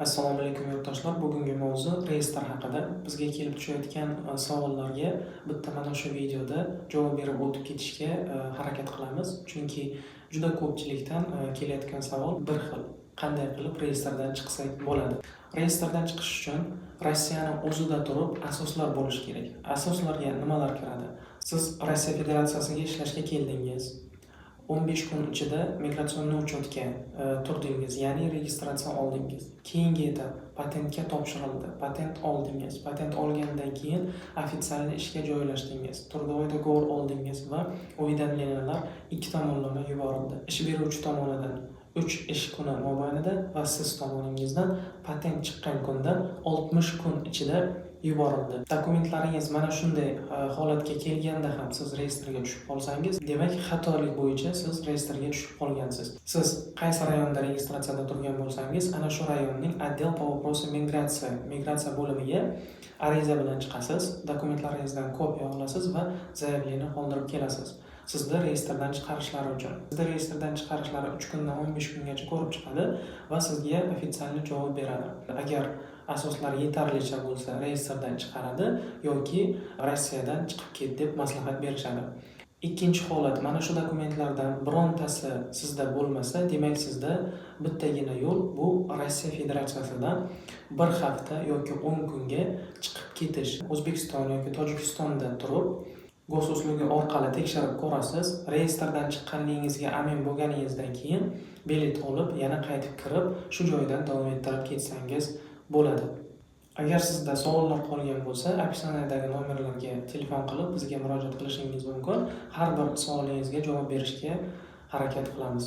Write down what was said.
Assalomu alaykum, yurtdoshlar! Bugungi mavzu reyestr haqida. Bizga kelib tushayotgan savollarga bitta mana shu videoda javob berib o'tib ketishga harakat qilamiz. Chunki juda ko'pchilikdan kelayotgan savol bir xil: qanday qilib reyestrdan chiqsak bo'ladi? Reyestrdan chiqish uchun Rossiyani o'zida turib asoslar bo'lishi kerak. Asoslarga nimalar kiradi? Siz Rossiya Federatsiyasiga ishlashga keldingiz. 15 kun ichida миграционный учет ga turdingiz, ya'ni registratsiya oldingiz. Keyingi etap patentga topshirildi, patent oldingiz. Patent olgandan keyin официальный ishga joylashdingiz. Трудовой договор oldingiz va уведомления lar ikki tomonlama yuborildi. Ish beruvchi tomonidan 3 ish kuni mobaynida va siz tomoningizdan patent chiqqan kundan 60 kun ichida yuborildi. Dokumentlaringiz mana shunday holatga kelganda ham siz reyestrga tushib qolsangiz, demak, xatolik bo'yicha siz reyestrga tushib qolgansiz. Siz qaysi rayonda registratsiyada turgan bo'lsangiz, ana shu rayonning отдел по вопросам миграция, migratsiya bo'limiga ariza bilan chiqasiz, dokumentlaringizdan kopiya olasiz va заявление qoldirib kelasiz, sizni reyestrdan chiqarishlari uchun. Sizni reyestrdan chiqarishlari 3 kundan 15 kungacha ko'rib chiqadi va sizga официальный javob beradi. Agar asoslar yetarlicha bo'lsa, reyestrdan chiqaradi yoki Rossiyadan chiqib ket deb maslahat berishadi. Ikkinchi holat: mana shu dokumentlardan birontasi sizda bo'lmasa, demak, sizda bittagina yo'l, bu Rossiya Federatsiyasidan bir hafta yoki 10 kunga chiqib ketish. O'zbekiston yoki Tojikistonda turib, Госуслуги orqali tekshirib ko'rasiz. Reyestrdan chiqqanligingizga amin bo'lganingizdan keyin bilet olib, yana qaytib kirib, shu joydan davom ettirib ketsangiz bo'ladi. Agar sizda savollar qolgan bo'lsa, описание dagi nomerlarga telefon qilib, bizga murojaat qilishingiz mumkin. Har bir savolingizga javob berishga harakat qilamiz.